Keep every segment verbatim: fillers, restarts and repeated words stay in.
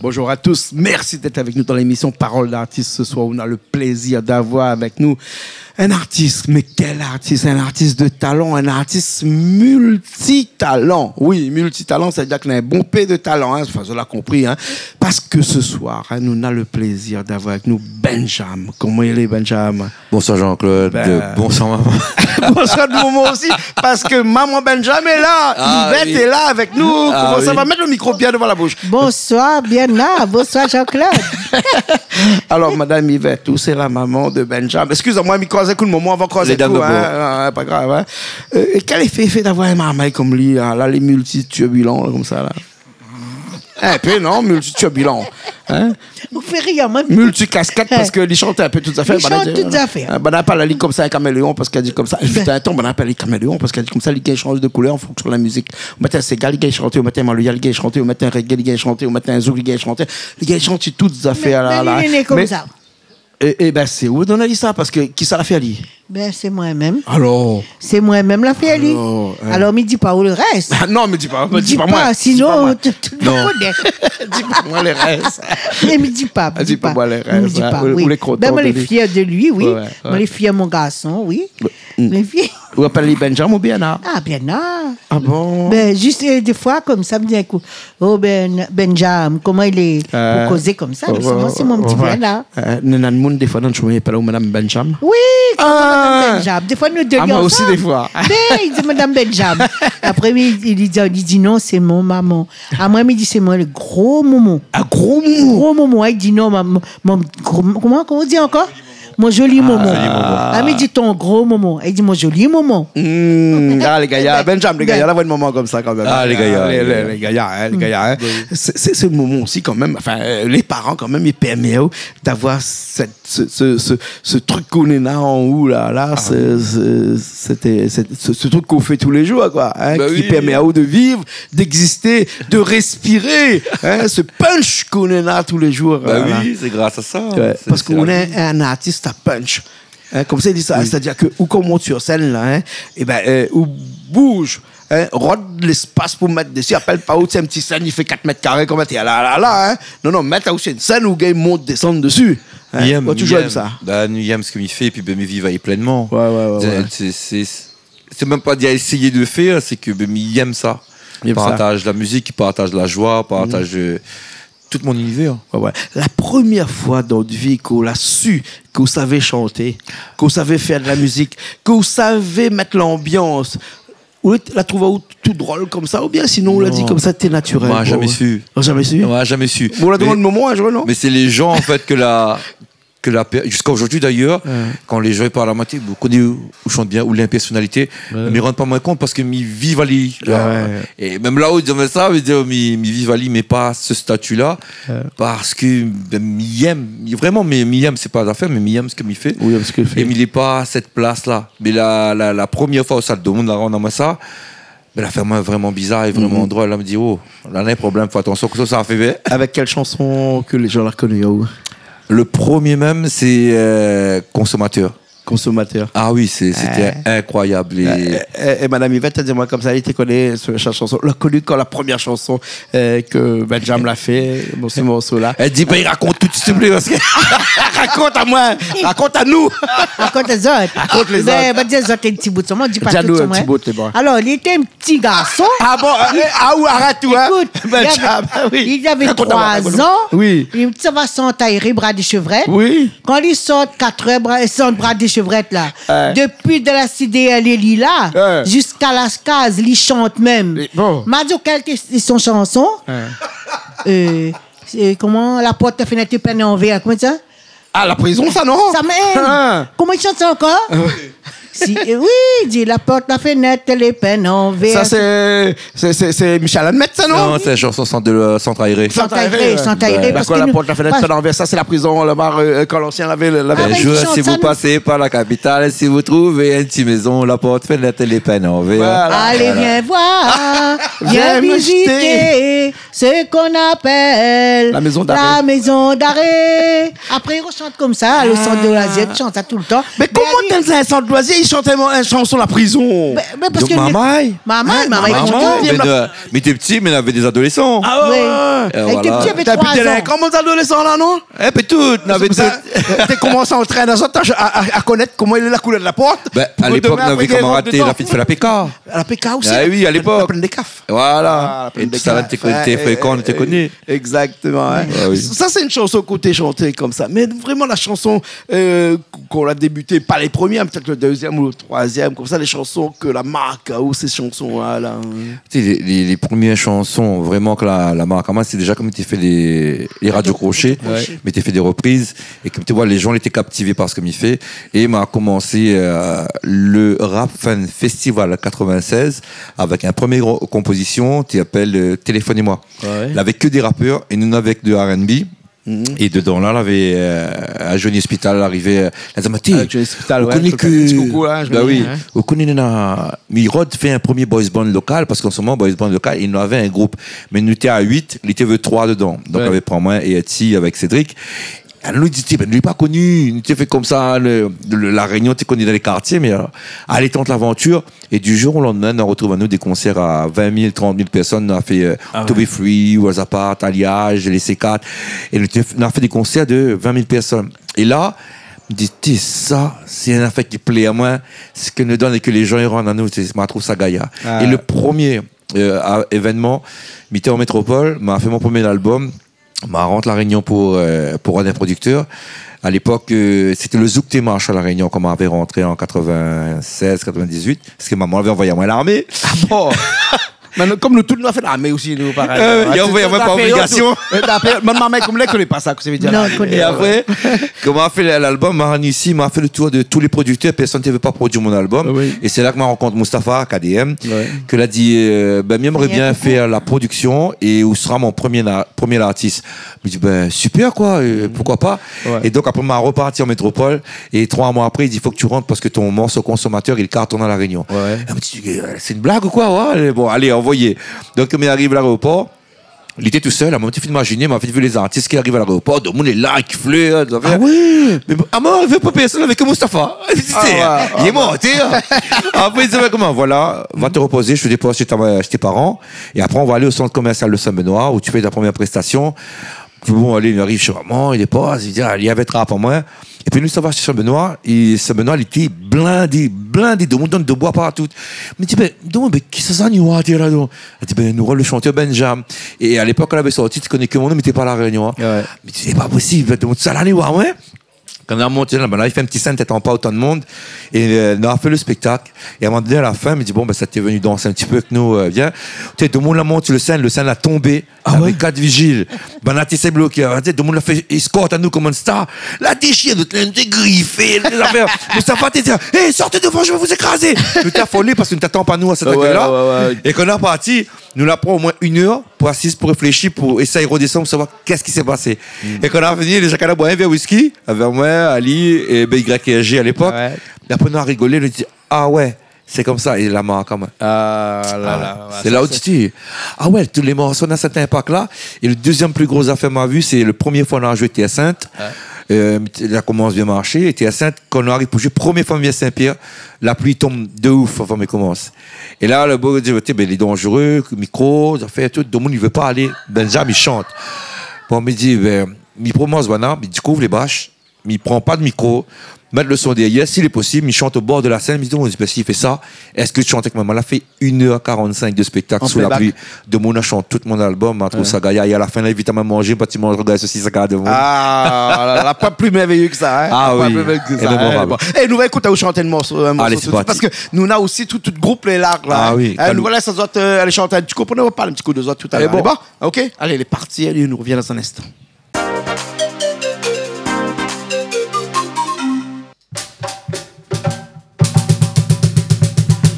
Bonjour à tous, merci d'être avec nous dans l'émission Parole d'artiste. Ce soir, on a le plaisir d'avoir avec nous un artiste, mais quel artiste, un artiste de talent, un artiste multitalent. Oui, multitalent, c'est-à-dire qu'il a un bon pé de talent, hein, enfin, vous l'avez compris, hein, parce que ce soir, hein, on a le plaisir d'avoir avec nous Benjam. Comment il est, Benjam ? Bonsoir Jean-Claude. Ben. Bonsoir maman. Bonsoir momon osi, parske momon Benjam lé la. Ah, Yvette oui. Lé la avèk nou. Ah, koman sa va ? Mèt lo mikro bien dovan la boush. Bonsoir, bien la. Bonsoir Jean-Claude. Alor, madam Yvette, ou sé la momon de Benjam. Eskiz amoin, mi kroiz in kou momon avan kroiz in kou, hein. Lé dam dabor. Ouais, ouais, pa grav, hein. Euh, é kèl éfé i fé d'avoir in marmay konm li la, la, lé multiturbilan la, konmsa la ? In pé, non, multiturbilan. Hein ? Ou fé rir amoin. Multikaskèt, parske li shant in pé tout zafèr. Li shant tout zafèr. Banna apèl ali konmsa, in kaméléon, parske li di konmsa. Putain, atann, banna apèl ali kaméléon, parske li di konmsa, li gingn shanj de koulèr an fonksion la mizik. Omatin séga, li gingn shanté, omatin maloya, li gingn shanté, omatin reggae, li gingn shanté, omatin zouk, li gingn shanté. Li gingn shanté tout zafèr la. Mé li lé né konmsa. É, é ben, sé ou la donn ali sa, parske kisa la fé ali ? Ben, sé moin mèm. Alor ? Sé moin mèm la fé ali. Alor, hein. Alor, mi di pa ou le rès. Ah non, mi di pa, mi di pa moin. Sinon, tout le monde koné. Di pa moin le rès. Mé mi di pa, mi di pa. Di pa moin le rès, hein. Ou lé kontan de li. Ben, moin lé fièr de li, oui. Ouais, ouais. Moin lé fièr mon garson, oui. Moin lé fièr. Ou apèl ali Benjam oubien Bernard ? Ah, Bernard. Ah bon ? Ben, zis, euh, défoi, konmsa, mi di in kou, oh, Ben, Benjam, koman i lé ? Pou kozé konmsa, mé sinon, sé mon ti Bernard. Euh, néna moun, défoi, dan le shomin, i apèl aou madam Benjam. Oui, madam Benjam. Défoi, nou dé ansanm. Ah, moin osi, défoi. Ben, i di madam Benjam. Apré, li, li di, li di non, sé mon momon. Amoin, mi di, sé moin le gro momon. Ah, gro momon. Gro momon, li di non, mon, mon gro, koman, koman ou di ankor ? Mon zoli momon. Ah, mi di ton gro momon. Li di mon zoli momon. Hmm, ah, lé gayar. Benjam, lé gayar, la voi in momon konmsa kan mèm. Ah, lé gayar, lé gayar, hein, lé gayar, hein. Sé, sé, sé le momon osi kan mèm. Enfin, euh, lé paran kan mèm, i pèrmé aou d'avoir sèt, se, se, se, se truk k'ou néna an ou la, la, se, se, sété, sé, se, se truk k'ou fé tou lé zour, koi, hein, ki pèrmé aou de viv, d'égzisté, de réspiré, hein, se punch k'ou néna tou lé zour, voilà. Ba oui, sé gras a sa. Ouais, parske ou lé in artis a punch. Hein, konmsa i di sa, sétadir ke ou kan ou mont sir sèn la, hein, é ben, euh, ou bouj, hein, rod léspas pou mèt dési, apèl pa ou, sé in ti sèn, i fé kat mèt karé, konm la, la, la, la, hein. Non, non, mèt aou sir in sèn, ou gingn mont, désann dési. Hein, mi yèm, ou la touzour èm sa. Ba, mi yèm sak mi fé, épi, ben, mi viv ali plènman. Ouais, ouais, ouais. Sé, sé, sé, sé mèm pa di éséyé de fèr, sé ke, ben, mi yèm sa. Mi yèm sa. Partaz la mizik, partaz la zoi, partaz, euh, tout mon inivèr. Ouais, ouais. La promièr foi dan out vi k'ou la su k'ou savé shanté, k'ou savé fèr de la mizik, k'ou savé mèt lanbians, ou la trouv aou tou drol konmsa, oubien sinon ou la di konmsa, té natirèl pou ou ? Non. Moin la zamé su. Ah, zamé su ? Moin la zamé su. Bon, ou la domann momon in zour, non ? Mé sé lé zan, an fèt, ke la ke la pèr-, ziska zordi d'ayèr, kan lé zan i parl amoin, té, ou koné, ou shant bien, ou lé in pèrsonalité, mi rann pa moin kont parske mi viv ali. Ouais, ouais. É mèm la ou di amoin sa, mi di, mi, mi viv ali, mé pa se stati la, parske, ben, mi yèm, mi, vréman, mi, mi yèm, sé pa zafèr, mé mi yèm sak mi fé. Oui, yèm sak ou fé. É mi lé pa sèt plas la. Mé la, la, la promièr foi ousa domoun la rann amoin sa, mé la fé amoin vréman bizar é vréman drol. La mi di, oh, la néna in problèm, fo atansion, kosa sa fé, ben. Avèk kèl shanson ke lé zan la koni aou ? Le promié mèm, sé, euh, Consommateur. Consommateur. Ah oui, sé, sété inkroiyab, lé... Euh, euh, é madam Yvette la di amoin konmsa, li té koné se, sèt shanson. La koni kan la promièr shanson, euh, ke Benjam la fé, bon, se morso la. Èl di pa, i rakont tout, s'il te plaît, parske... Rakont amoin, rakont anou. Rakont lézot. Rakont lézot. Mé, ba, di azot in ti bout solman, di pa tout solman. Di anou in ti bout, lé bon. Alor, li té in ti garson. Ah bon, euh, ah, ou arèt tout, hein. Ékout, Benjam, ah oui. Rakont amoin, rakont amoin. Li avé troi zan. Oui. Li té sava shant Aéré, Bras des Chevrettes. Oui. Kan li sort Katrèr, Bra-, sort Bras des Chevrettes la, dopi de la C D L, li la, ziska la kaz, li shant mèm. Mé bon. Ma di, kèl té son shanson ? Euh, sé koman, La porte, la fenêtre, le pin en verre, koman sa ? Ah, la prizon sa, non ? Sa mèm. Koman li shant sa ankor ? Si, euh, oui, i di, La porte, la fenêtre, le pin en verre. Sa sé Sé, sé, sé Michel Admette sa, non ? Non, sé la shanson Centre de, Centre Aéré. Centre Aéré, ouais. Centre Aéré, parske la porte, la fenêtre, le pin en verre, sa sé la prizon laba, euh, kan lansien lavé, lavé. Ah, mé i shant sa, non ? Un jour, si vous passez par la capitale, si vous trouvez une petite maison, la porte, fenêtre, le pin en verre. Voilà. Allez, viens voir, viens visiter. ce qu'on appelle la maison d'arrêt. La maison d'arrêt. Apré, i reshant konmsa, le sant de loizir, i shant sa toultan. Mé koman ali, dan in sant de loizir, i shant in, in shanson la prizon ? Mé, mé parske marmay. Marmay, marmay, mé té pti, mé navé dé zadolésan. Ah ouais, ouais. Té pti, navé troi zan. Té in pé délinkan, bann zadolésan la, non ? In pé tout, navé tout. Sé pou sa, té komans antrèn azot a, a, a konèt koman i lé la koulèr de la port. Bin, a lépok, navé kamarad, la fine fé la péka. La péka osi. Ah oui, a lépok. La Plaine des Cafres. Voilà. Ah, la Plaine des Cafres. É tout sa la, té koni, té frékan, té koni. Exactement, hein. Ah oui. Sa, sé in shanson ke ou té shanté konmsa. Mé vréman, la shanson, euh, kan ou la débuté, pa lé promié, mé pétèt le dezièm ou le troizièm, konmsa, lé shanson ke la mark aou, sé shanson-la, la, hein. Ti sé, lé, lé, lé promié shanson vréman ke la, la mark amoin, sé déza kan mi té fé lé, lé radio crochet, crochet, mé té fé dé repriz. É konm ou voi, lé jan lété kaptivé par sak mi fé. É ma komansé, euh, le Rap Fun Festival quatre-vingt-seize avèk in promié ro-, konpozision té apèl, euh, Téléphonez-moi. Ouais. Lavé ke dé rapèr é nou, navé ke de R and B. Mhm. É dedan la, lavé, euh, Johnny Hospital, la arivé, euh, la di amoin, ah, Johnny Hospital, ouais, ou koné ke, ti koukou, hein, Johnny, hein. Bin oui, ou koné néna, mi rod fé in promié boys band lokal, parske an se moman, boys band lokal, i navé in group. Mé nou té a uit, li té vé troi dedan. Donk, ouais, lavé pran moin é Etsy avèk Cédric. Alor, nou di, ti, bin, nou lé pa koni, nou té fé konmsa, le, le, La Rényon, té koni dan lé kartié, mé, euh, alé tant lavantir, é du jour au lendemain, nou artrouv anou dé konsèr a vin mil, trant mil pèrsone, nou la fé, euh, ah ouais, To Be Free, Worlds Apart, Alliage, lé C quatre, é nou té, nou la fé dé konsèr de vin mil pèrsone. É la, mi di, ti, sa, sé in afèr ki plé amoin, sak nou donn é ke lé jan i rann anou, sé, ma trouv sa gayar. Ah. É le promié, euh, a-, événman, mi té an métropol, ma fé mon promié album, ma rant La Rényon pou, euh, pou rod in prodiktèr. A lépok, euh, sété le Zouk Té Marsh a La Rényon, kan mavé rantré an quatre-vingt-seize, quatre-vingt-dix-huit, parske momon lavé anvoy amoin larmé. Ah bon ? Mé nou, konm nou tout, nou la fé larmé osi, nou, parèy. Euh, ouais, i anvoy amoin par obligasion. Tout, tout la périod, tout, euh, la périod, mon momon, konm li koné pa sa, kosa i vé dir larmé. Non, li koné pa. É apré, kan ma fé la-, lalbum, ma rann isi, ma fé le tour de tout lé prodiktèr, pèrsone té vé pa produi mon album. Oui. É sé la ke ma rankont Mustapha, K D M, ouais, ke la di, euh, bin, mi émré bien fé la prodiksion é ou sra mon promié la-, promié lartis. Mi di, bin, super, koi, euh, pourquoi pas. Ouais. É donk, apré, ma reparti an métropol. É troi moi apré, li di, fo ke ou rant parske out morso Consommateur, li kartone a La Rényon. Ouais. É mi di, euh, sé in blag ou koi ? Ouais, alé, bon, alé, anvoyé. Donk, mi ariv laéropor. Li té tousèl, la, ma ti fine imaziné, ma fine vi lé zartis ki ariv laéropor, demoun lé la, ki flèr, zafèr. Ah ouais ? Mé bon, ah, moin, navé pa pèrsone, navé ke Mustapha. Ah ouais, ouais. Li lé mor, té, hein. Apré, li di, bin, koman, voilà, va te reposer, je te dépose chez ta, chez tes parents. É apré, on va aller au centre commercial de Saint-Benoît, où tu fais ta première prestation. Pi bon, alé, nou ariv shé momon, li dépoz, li di, ah, li avé trap amoin. Épi nou sava shé Saint-Benoît, é Saint-Benoît, li té blindé, blindé, demoun i donn de boi partou. Mi di, bin, demoun, bin, kisa sa, nou, atèr la, donk ? Li di, bin, nou rod le shantèr Benjam. É a lépok, kan lavé sorti, té koni ke mon non, mé té pa La Rényon, hein. Ouais. Mi di, sé pa posib, demoun sa la, nou, ouais. Kan nou la monté la, bin la, li fé in ti sèn, té atann pa otan de moun. É, euh, nou la fé le spéktak. É a in moman doné, a la fin, mi di, bon, bin, sa té vni dansé in ti pé avèk nou, euh, vien. Té, demoun la mont su le sèn, le sèn la tonbé. Ah ouais ? Avèk kat vizil. Banna té sé bloké, hein, té, demoun la fé éskort anou konm in star. La déshir, nout linz té grifé, lé zafèr. Mustapha té di, eh, sortez devant, je vais vous écraser. Nou té afolé parske nou té atann pa nou a sèt akèy-la. Ah ouais, ouais, ouais. É kan nou la parti, nou la pran omoin in èr pou asiz, pou réfléshi, pou éséy rodesann, pou savoir kosa ki la pasé. Hmm. É kan nou la fini, lé jan la boir in vèr whisky, avèk moin, Ali é B Y R G a lépok. Ouais. É apré, nou la rigolé, nou di, ah ouais, sé konmsa, é la mark amoin. Ah la la, ah, sé sa, la ou sé ti di, ah ouais, tout lé morso néna sèt inpak-la. É le dezièm pli gro zafèr ma vi, sé le promié foi nou la zoué Terre Sainte. Ouais. Euh, la komans bien marshé, é Terre Sainte, kan nou ariv pou zoué, promié foi mi vien Saint-Pierre, la pli i tonm de ouf avan mi komans. É la, le boug i di, té, bin, lé danzéré, mikro, zafèr, tout, demoun i vé pa alé, Benjam i shant. Bon, mi di, bin, mi pran mon bann, mi dékouv lé bash, mi pran pa de mikro, mèt le son dèrièr, si lé posib, mi shant o bor de la sèn, mi di, bon, mi di, bin, si li fé sa, èske ou shant avèk moin ? Ma la fé in èr karant-sink de spéktak sou la pli. An playback. Demoun la shant tout mon album, ma trouv sa gayar. É a la fin, la invit amoin manzé, pa ti manz, rogard sosis, sa gayar demoun. Ah la la, pa pli mèrvéyé ke sa, hein. Ah oui. Pa pli bèl ke sa, hein. Mémorab. Bon. É nou va ékout aou shant in morso, in morso tout de suit, parske nou néna osi tout, tout group lé la, la. Ah oui. Hein, nou va lès azot, euh, alé shant in ti kou, pou nou parl in ti kou de zot tout à l'heure. Bon. Alé, bon. Ok ? Alé, lé parti, é nou revien dan in instan.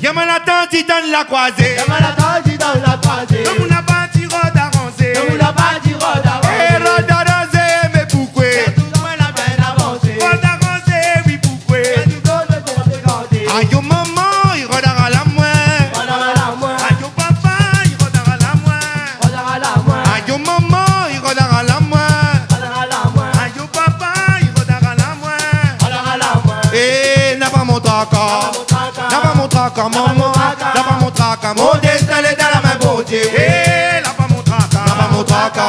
Yaman la tann ti dan la kroizé. Yaman la tann ti dan la kroizé. Demoun la parti rod aranzé. Demoun la parti rod aranzé. Eh, rod aranzé, mé poukoué ? Sé tout moin la pèn avansé. Rod aranzé, oui, poukoué ? Sé tout moin la pèn avansé. Ayo momon, i rod aranz amoin. Rod aranz amoin. Ayo papa, i rod aranz amoin. Rod aranz amoin. Napa mon traka, momon. Napa mon traka, mon destin lé dan la min Bondié. Eh, napa mon traka. Napa mon traka.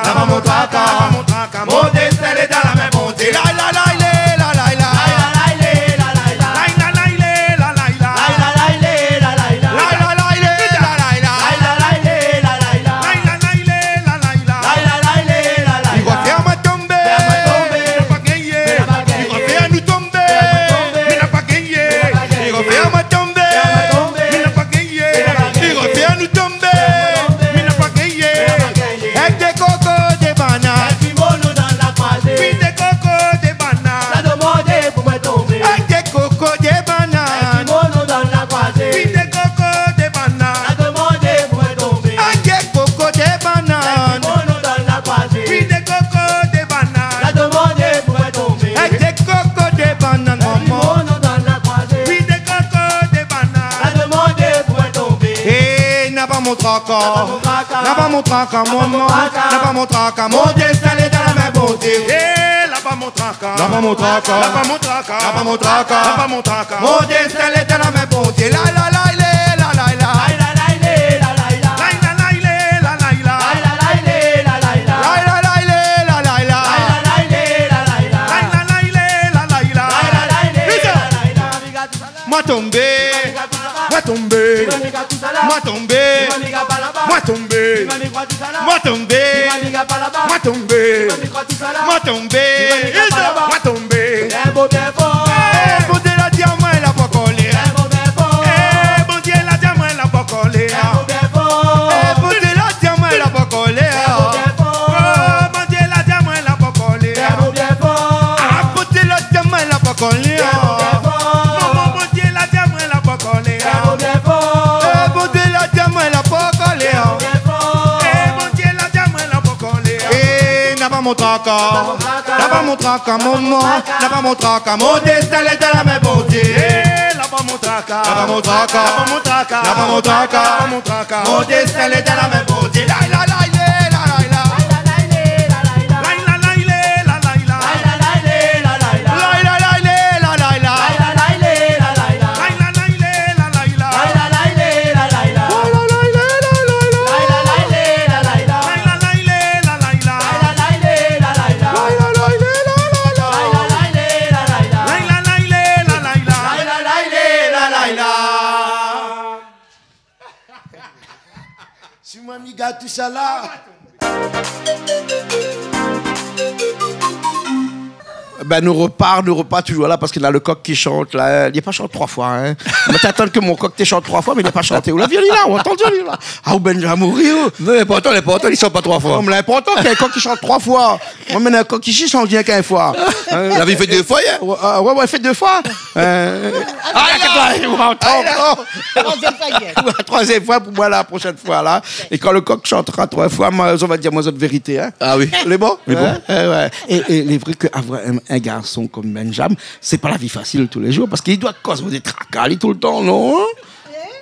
Napa mon traka. Napa mon traka. Mon destin lé dan la min Bondié. La, la, la, lé, la, la, la. La, la, la, lé, la, la, la. La, la, la, lé, la, la, la. La, la, la, lé, la, la, la. La, la, la, lé, la, la, la. La, la, la, lé, la, la, la. La, la, la, lé, la, la, la. Li va fé amoin tonbé. Fé amoin tonbé. Mé na pa gingné. Li va fé anou tonbé. Fé amoin tonbé. Mé na pa gingné. Li va fé amoin tonbé. Fé amoin tonbé. Mé na pa gingné. Li va fé anou tonbé. Mé na pa gingné. Èk dé koko, dé banane. Èk dé koko, dé banane. Èk dé koko, dé banane. Èk dé koko, dé banane. Èk dé koko, dé banane. Èk dé koko, dé banane, momon. Èk dé koko, dé banane. Eh, napa mon traka. Napa mon traka, momon. Napa mon traka. Mon destin lé dan la min Bondié. Eh, napa mon traka. Napa mon traka. Napa mon traka. Napa mon traka. Mon destin lé dan la min Bondié. La, la, la, lé, la, la, la. La, la, la, lé, la, la, la. La, la, la, lé, la, la, la. La, la, la, lé, la, la, la. La, la, la, lé, la, la, la. La, la, la, lé, la, la, la. Moin tonbé. Moin tonbé. Moin tonbé. Moin tonbé. Moin tonbé. Moin tonbé. Moin tonbé. Moin tonbé. Eh, Bondié la di amoin la pankor lé. Eh, Bondié la di amoin la pankor lé. Eh, Bondié la di amoin la pankor lé. Oh, Bondié la di amoin la pankor lé. Ah, Bondié la di amoin la pankor lé. Momon, Bondié la di amoin la pankor lé. Eh, Bondié la di amoin la pankor lé. Eh, Bondié la di amoin la pankor lé. Eh, napa mon traka. Napa mon traka, momon. Napa mon traka. Mon destin lé dan la min Bondié. Eh, napa mon traka. Napa mon traka. Napa mon traka. Napa mon traka. Napa mon traka. Mon destin lé dan la min Bondié. La, la, la, lé, la, la, la. La, la, la, lé, la, la, la. La, la, la, lé, la, la, la. Si mon amiga tousa la. Ben, nou repar, nou repar toujour la, parske na le kok ki shant la, hein. Li la pa shant troi foi, hein. Moin té atann ke mon kok té shant troi foi, mé li la pa shanté. Ou la vi ali la, ou antann ali la. Ah, ou Benjam, ou ri, ou. Non, linportan, linportan, li shant pa troi foi. Non, mé linportan, kèl kok ki shant troi foi. Moin, mèm in kok isi, i shant rienk in foi. Hein ? Li la fé dé foi, hein ? Ouais, ouais, ouais, fé dé foi. Euh, ah, ah, la, la, ou antann ankor. Troizièm foi, li vien. Ouais, troizièm foi pou moin, la proshèn foi, la. É kan le kok shantera troi foi, moin, zot va dir amoin zot vérité, hein. Ah oui. Lé bon ? Lé bon. Hein ? Eh, ouais. É, é lé vré ke avoir in, in garson konm Benjam, sé pa la vi fasil tou lé jour, parske li doi koz dé traka, li, toultan, non ?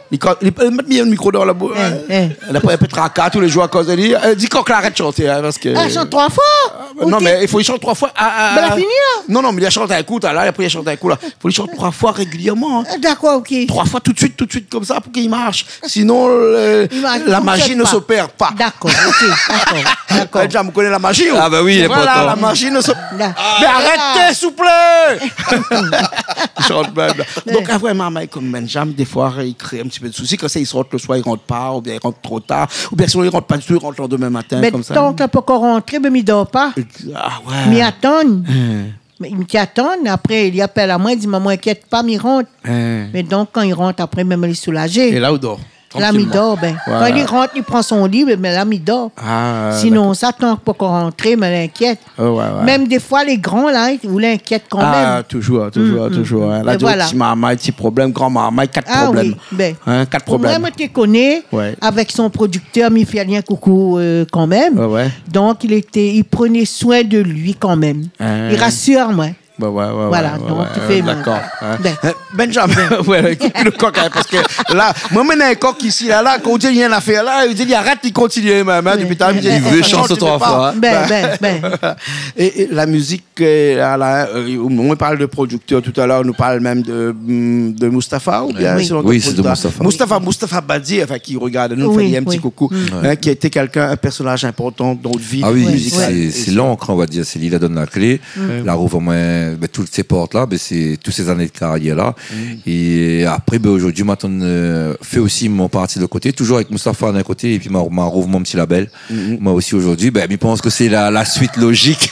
Li ko-, li, li mèt bien le mikro dan la boush, hein. Eh, eh. Li la pran in pé traka tou lé jour akoz de li. Euh, di kok la arèt shanté, hein, parske... Ah, shant troi foi ? Ah, non, mé i fo li shant troi foi. Ah, ah, ben, la fini, la ? Non, non, mé li la shant in kou, la, apré li shant in kou, la. Fo li shant troi foi régilièrman, hein. Ah, dakor, OK. Troi foi tout de suite, tout de suite, konmsa, pou ke li marsh. Sinon, euh, la magie ne s'opère pas. Li marsh, i fonksionn pa. Dakor, OK, dakor, dakor. Benjam, ou koné la magie, ou ? Ah, ben oui, lé inportan. Voilà, la magie ne s'opère pas. Mé arèt, souplé ! Li shant mèm. Donk, avoir in marmay konm Benjam, défoi, i kré in ti pé de sousi. Konmsa, li sort le soir, li rant pa, oubien li rant tro tar, oubien sinon, li rant pa ditou, li rant le landemin matin, konmsa. Mé tan ke la pankor rantré, ben, mi dor pa. Ah ouais. Mi atann. Hein. Mé mi té atann, apré, li apèl amoin, li di, momon, inkièt pa, mi rant. Hein. Mé donk, kan li rant, apré, mèm li lé soulajé. É la, ou dor. La, mi dor, ben. Tranquilman. Voilà. Kan li rant, li pran son lib, ben la, mi dor. Ah, dakor. Sinon, sa, tan ke pankor rantré, mé linkièt. Oh, ouais, ouais. Mèm défoi, lé gran, la, ou linkièt kanmèm. Ah, toujour, toujour, toujour, hein. Mm, mm. La, é voilà. Ti marmay, ti problèm, gran marmay, kat problèm. Ah oui, ben. Hein, kat problèm. Moin, moin té koné, ouais, avèk son prodiktèr, mi fé ali in koukou, euh, kanmèm. Ouais, ouais. Donk, li lété, li prené soin de li kanmèm. Hein. Li rasir amoin. Voilà, donk, tu fais, dakor. Benjamin, ouais, ékout lo kok, hein, parske la, moin, mi néna in kok isi, la, la, kan ou di néna in afèr la, li di, arèt, li kontinié, mèm, hein, dopi talèr, li di, li vé shanté troi foi, hein. É, é la mizik, euh, la, la, euh, on parle de producteur tout à l'heure, on nous parle même de, mm, de Mustapha, ou bien... Oui. Oui, sé de Mustapha. Mustapha, Mustapha Badi, enfin, ki regard anou, fé in ti koukou, hein, ki a été quelqu'un, un personnage important dans votre vie musicale. Ah oui, sé, sé lankr, on va dir, sé li la donn la klé. La rouv amoin, ben, tout sé port la, ben, sé tout sé zané de karyèr la. É apré, ben, zordi, ma tann, euh, fé osi mon parti de koté, toujour avèk Mustapha d'in koté, épi ma, ma rouv mon ti labèl. Moin osi, zordi, ben, mi pans ke sé la, la suite logique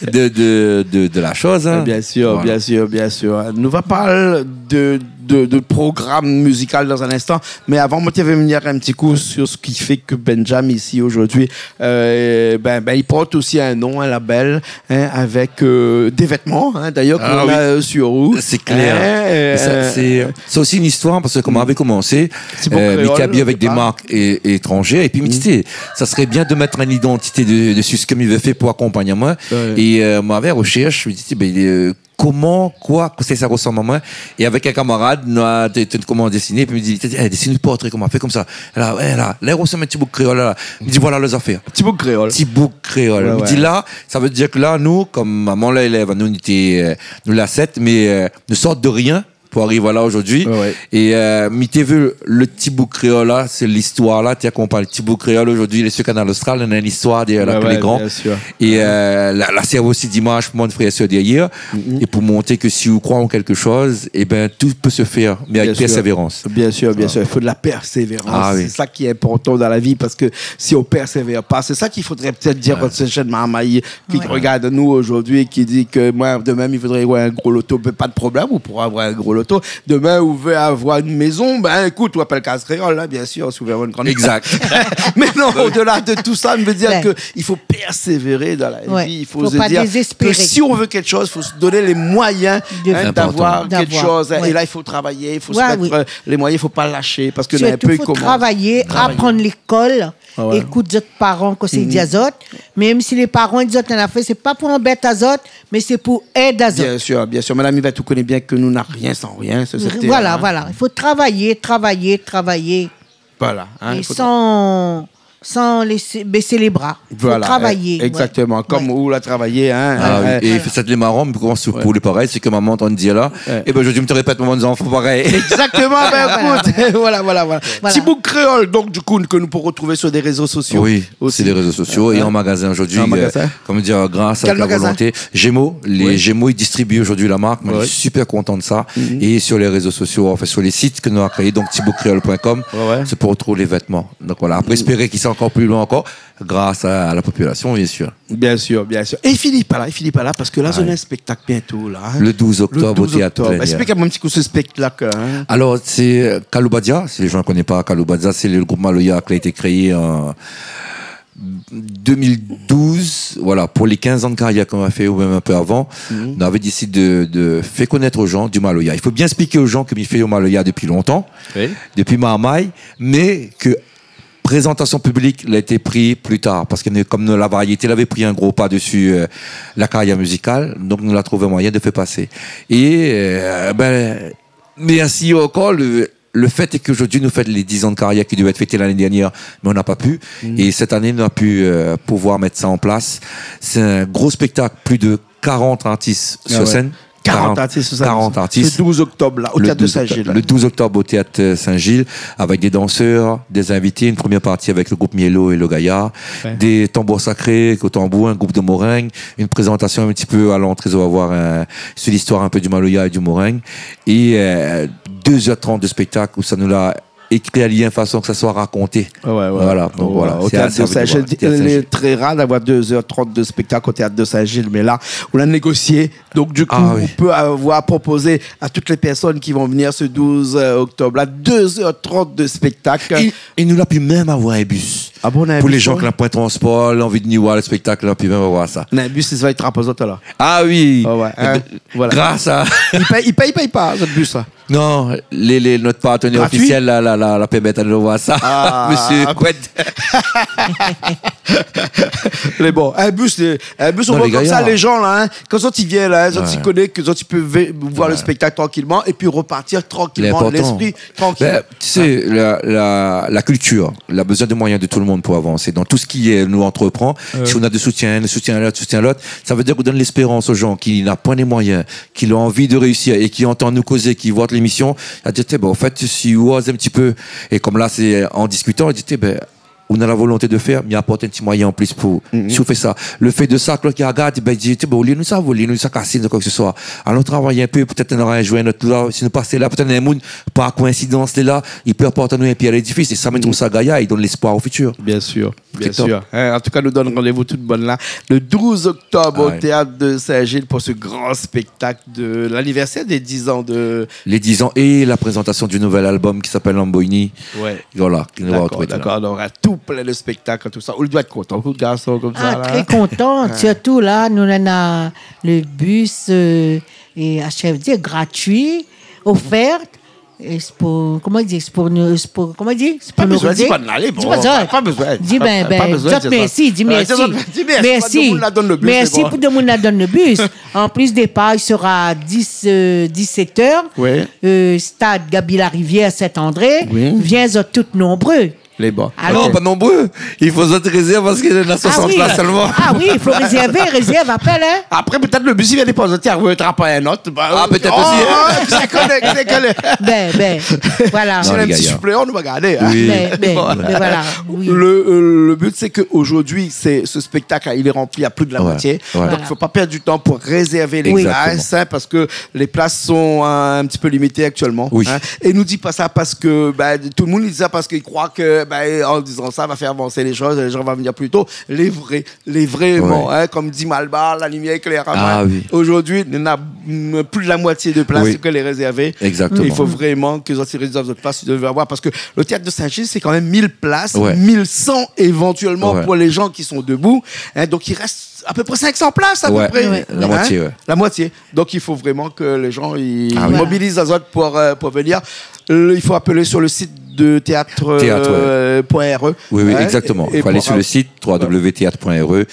de, de, de, de la shoz, hein. Bien sûr, bien sûr, bien sûr. Nou va parl de, de, de program mizikal dan in instan, mé avan, moin, mi vé vnir in ti kou sur sak i fé ke Benjam, isi, zordi, euh, ben, ben, li port osi in non, in labèl, hein, avèk, euh, dé vètman, hein, d'ailleurs, ke nou néna, euh, sur ou. Sé klèr. Hein, é sa, euh, sé, sé osi in zistoir, parske kan moin lavé komansé, euh, mi té abiy avèk dé mark é-, étranzèr, épi mi di, sa sré bien de mèt in idantité de, de sak mi vé fé pou akonpagn amoin. É, euh, moin lavé roshèrsh, mi di, ben, euh, koman, koi, kosa sa i resanm amoin. É avèk in kamarad, nou la, té, té komans dessiné, épi mi di, é, dessine lo portré, koman, fé konmsa. La, ouais, la, la, i resanm in ti boug kréol, la. Mi di, voilà lo zafèr. Ti boug kréol. Ti boug kréol. Mi di, la, sa vé dir ke la, nou, kom momon la, élèv anou, nou té, euh, nou la sèt, mé, euh, nou sort de rien pou ariv la zordi. É, euh, mi té vé lo ti boug kréol la, sé listoir la, té akonpagn lo ti boug kréol zordi, lé sur Kanal Austral, néna in listoir dèrièr la, bien sûr. É, euh, la, la sèrv osi d'imaz pou mon frèr é sèr dèrièr. É pou montré ke si ou kroi an kékshoz, é ben, tout peut se faire, mé avèk persévérans. Bien sûr, bien sûr. I fo de la persévérans. Ah oui. Sé sa ki lé inportan dan la vi, parske si ou persévèr pa, sé sa k'i fodré pétèt dir a sé jenn marmay ki regard anou zordi é ki di ke moin, demin, mi voudré avoir in gro loto. Mé pa de problèm, ou poura avoir in gro loto. Demin, ou vé avoir in mézon, ben, ékout, ou apèl Kaz Kréol, la, bien sûr, si ou vé avoir in gran... Exact. Mé non, au-delà de tout ça, mi vé dir ke i fo persévérer dan la vi. I fo pa désespéré. I fo se dir ke si ou vé kékshoz, i fo se donn lé moiyin, hein, d'avoir kékshoz, hein. D'avoir. É la, i fo travay, i fo se mèt, euh, lé moiyin, i fo pa lashé, parske... Sirtou, i fo travay, aprann lékol, ékout zot paran, kosa i di azot. Mèm si lé paran i di azot in afèr, sé pa pou anbèt azot, mé sé pou èd azot. Bien sûr, bien sûr. Madame Yvette, ou koné bien ke nou na rien san rien, sé sèrtin, hein. Voilà, voilà. I fo travay, travay, travay. Voilà, hein, é san, san lésé, bésé lé bra. Voilà, é, exactement. Kom ou la travay, hein. Ah oui, é sa lé maran, mé pou lé parèy, sé ke momon té antrinn dir la, é ben, zordi mi té répèt momon zanfan parèy. Exactement, ben, ékout, voilà, voilà, voilà. Ti boug kréol, donk, du kou, ke nou pé retrouv sur lé rézo sosio. Oui, sur lé rézo sosio é an magazin zordi, euh, koman dir, gras a la volonté. Gémeaux, les Gémeaux, i distribi zordi la mark, moin, mi lé super kontan de sa. É sur lé rézo sosio, anfin, sur lé sit ke nou la kréé, donk ti boug kréol point com, sé pou retrouv lé vètman. Donk voilà, apré, espéré k'i sra ankor pli loin ankor, gras a, a la popilasion, bien sûr. Bien sûr, bien sûr. É i fini pa la, i fini pa la, parske la, zot néna in spèktak bientô, la, hein. Le douze octobre, au Théâtre Plénière. Esplik amoin in ti kou se spèktak, hein. Alor, sé, euh, Kaloubadia, si lé jan i koné pa Kaloubadia, sé le group maloya ki la été kréé an deux mille douze, voilà, pou lé kinz an de karyèr ke nou la fé, ou mèm in pé avan, nou lavé désidé de, de fé konèt o jan du maloya. I fo bien èksplik o jan ke mi fé o maloya dopi lontan, dopi marmay, mé ke prézantasion piblik la été pri pli tar, parske nou, kom nou, la variété lavé pri in gro pa dési, euh, la karyèr mizikal, donk nou la trouv in moiyin de fé pasé. É, euh, ben, mèrsi ankor, le, le fèt èst ke zordi nou fèt lé diz an de karyèr ki devé èt fété lané dèrnièr, mé nou la pa pu. É sèt ané, nou la pu, euh, pouvoir mèt sa an plas. Sé in gro spèktak, plis de karant artis sur sèn. Karant artis sur sèn. Karant artis. Le douze octobre, la, au Théâtre de Saint-Gilles. Le douze octobre au Théâtre Saint-Gilles, avèk dé dansèr, dé zinvité, in promièr parti avèk le group Mielo é le Gayar, dé tanbour sakré, o tanbour, in group de moring, in prézantasion in ti pé a lantré, zot va voir, euh, sur listoir in pé du maloya é du moring. É, euh, dé zèr trant de spèktak ousa nou la ékri ali in fason ke sa soi rakonté. Ouais, ouais. Voilà, donk voilà. Au Théâtre de Saint-Gilles, lé tré rar d'avoir dé zèr trant de spèktak au Théâtre de Saint-Gilles, mé la, ou la négosié. Donk, du kou, ou pé avoir, propozé a tout lé pèrsone ki va vnir se douze, euh, oktob la, dé zèr trant de spèktak. É, é nou la pu mèm avoir in bis. Ah bon, nou na in bis, ouais. Pou lé jan ki na poin transpor, anvi vni voir le spèktak, nou la pu mèm avoir sa. Nou na in bis, i sa trap azot, alor. Ah oui. Ah ouais, hein, voilà. Gras a... I pèy, i pèy, i pèy pa, sèt bis la. Non, lé, lé, nout partenèr ofisièl la, la, la, la pèrmèt anou voir sa. Mésyé Kouèd. Lé bon. In bis, lé, in bis, non, lé gayar. Konmsa, lé jan la, in, kan zot i vien la, in, zot i koné ke zot i pé vé-, voir le spéktak trankilman épi repartir trankilman, lespri trankil. Lé enpòtan. Bin, tu sais, la, la, la culture, la besoin de moyens de tout le monde pour avancer. Dans tout ce qui est, nous, entreprend, si on a de soutien, de soutien à l'autre, soutien à l'autre, ça veut dire qu'on donne l'espérance aux gens qui n'a point les moyens, qui ont envie de réussir et qui entend nous causer, qui voit l'émission, à dire, tiens, ben, en fait, si on ose un petit peu, et comme là, c'est en discutant, il dit, tiens, ben, on a la volonté de faire, mais apporte un petit moyen en plus pour, si on fait ça. Le fait de ça, Claude qui regarde, ben, il dit, tiens, ben, au lieu de nous ça, au lieu de nous ça casser, de quoi que ce soit, allons travailler un peu, peut-être on aura un joint, un autre là, si nous passons là, peut-être un monde, par coïncidence, lé la, il peut apporter à nous un pied à l'édifice, et ça, moi, je trouve ça gaillard, il donne l'espoir au futur. Bien sûr. Bien sûr. Hein, en tout cas, nous donne rendez-vous tout bon la, le douze octobre au théâtre de Saint-Gilles pour ce grand spectacle de l'anniversaire des dix ans de... Les dix ans et la présentation du nouvel album qui s'appelle Lamboyni. Ouais. Voilà, qui nous va retrouver là. D'accord, d'accord. On aura tout plein de spectacles, tout ça. Ou doi èt kontan, kou d'garson konmsa la. Ah, très content. Surtout là, nous, on a le bus, euh, et à chef dire gratuit, offert. É sé pou, koman i di, sé pou nou, sé pou, koman i di, sé pou nou rizé. Pa bezoin di bann la, lé bon, pa bezoin. Di, bin, bin, zot mèrsi, di mèrsi. Mèrsi pou demoun la donn le bis. An plis, dépar i sera dis, euh, dix-sept heures. Euh, stad Gaby Larivière, Saint-André. Vien zot tout nonbré. Lé bon. Alor, non, pa nonbré. I fo zot rézèrv parske néna soisant plas solman. Ah oui, i fo rézèrvé, rézèrv, apèl, in. Apré, pétèt le bis i vien dépoz aou, ou trap in ot. Ah, pétèt osi, in. Bin, bin, voilà. Non, lé gayar. Si néna in ti sipléan, nou va gardé, in. Oui. Bin, bin, voilà, oui. Le, euh, le but, c'est qu'aujourd'hui, c'est, ce spectacle, il est rempli à plus de la moitié. Ouais. Donc, il faut pas perdre du temps pour réserver les places, hein, parce que les places sont, euh, un petit peu limitées actuellement, hein. Oui. É nou di pa sa parske, bin, tout le monde dit ça parce qu'il croit que, bin, en disant ça, va faire avancer les choses, les gens vont venir plus tôt. Lé vré, lé vréman, hein, konm di Malbar, la limièr i klèr amoin. Ah oui. Aujourd'hui, néna, mm, plus de la moitié de places ke lé rézèrvé. Exactement. I fo vréman ke zot i rézèrv zot plas, zot i vien voir, parske le théâtre de Saint-Gilles, c'est quand même mille places, mille cent éventuellement pour les gens qui sont debout, hein, donc il reste à peu près cinq cents places, à peu près. Ouais, la moitié, ouais. La moitié. Donc, il faut vraiment que les gens, ils mobilisent azot pour, euh, pour venir. Euh, il faut appeler sur le site de théâtre, euh, point R E. Oui, oui, exactement. Il faut aller sur le site trois W théâtre point R E.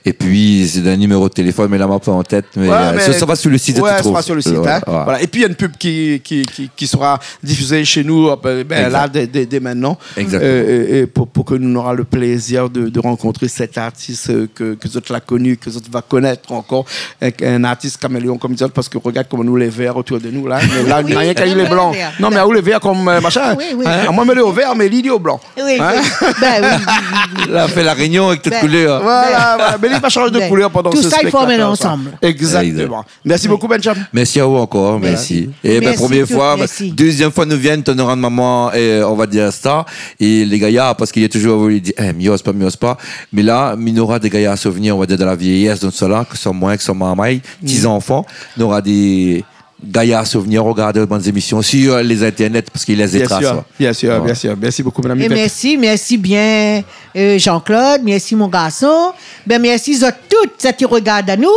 Et puis, c'est un numéro de téléphone, mais là, ma pa an tèt, mais, euh, ça, ça va sur le site, tu trouves. Ouais, ça sera sur le site, hein. Voilà. Et puis, il y a une pub qui, qui, qui, qui sera diffusée chez nous, euh, ben, là, dès, dès, dès maintenant. Exactement. Euh, et, et pour, pour que nous aurons le plaisir de, de rencontrer cet artiste, euh, que, que zot la connu, que zot va connaître encore, un, un artiste caméléon, comme ils disent, parce que regarde comment nous, les verts autour de nous, là, mais là, oui, rien qu'à les blancs. Non, mais à où les verts comme, euh, machin, hein, à moi, mais le vert, mais l'idée au blanc. Oui, oui. Hein ? Ben oui, oui, oui, oui. Là, on fait la réunion avec toute couleur. Voilà, voilà. Mais il va changer de couleur pendant ce spectacle, ça. Tout ça, il faut emmener ensemble. Exactement. Merci beaucoup, Benjam. Merci à vous encore, merci. Et ben, première fois, deuxième fois nou vien, nou nora in moman, euh, on va dire ça, é lé gayar, parske i di toujours, i di, eh, mi oz pa, mi oz pa. Mais là, mi nora dé gayar souvenir, on va dire, de la vieillesse, donk sa la, ke sa moin, ke sa marmay, ti zanfan, nora dé gayar souvenir, regard bann zémisyon sur, euh, les internets, parske i lès dé tras, ouais. Bien sûr, bien sûr. Merci beaucoup, madame Yvette. Et merci, merci bien, euh, Jean-Claude, merci mon garson. Ben, merci zot tout, sa ki regard anou.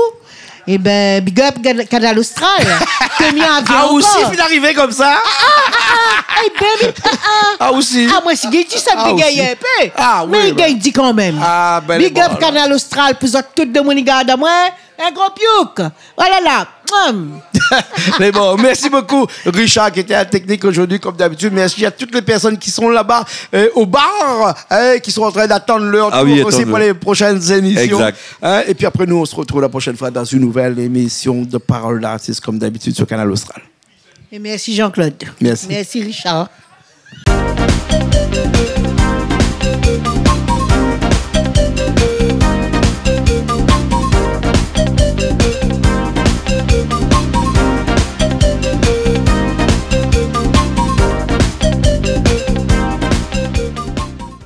Eh ben, big up Can-, Kanal Austral. Ke mi avion ankor. Ah, ou osi, fine arivé konmsa ? Ah, ah, ah, ah. Eh ben, mi, ah, ah. Ah, ou osi. Ah, moin, si gay di sa, mi gay in pé. Ah, oui, oui. Mé gay di kan mèm. Ah, ben, big up Kanal Austral pou zot tout demoun i gard amoin. In gro piouk. Voilà, la. Mouam. Mais bon, merci beaucoup, Richard, qui était à la technique aujourd'hui, comme d'habitude. Merci à toutes les personnes qui sont là-bas, euh, au bar, hein, qui sont en train d'attendre leur tour aussi pour les prochaines émissions. Ah oui, attends. Exact. Hein, et puis après, nous, on se retrouve la prochaine fois dans une nouvelle émission de Parole d'artiste, comme d'habitude, sur Kanal Austral. Et merci Jean-Claude. Merci. Merci Richard.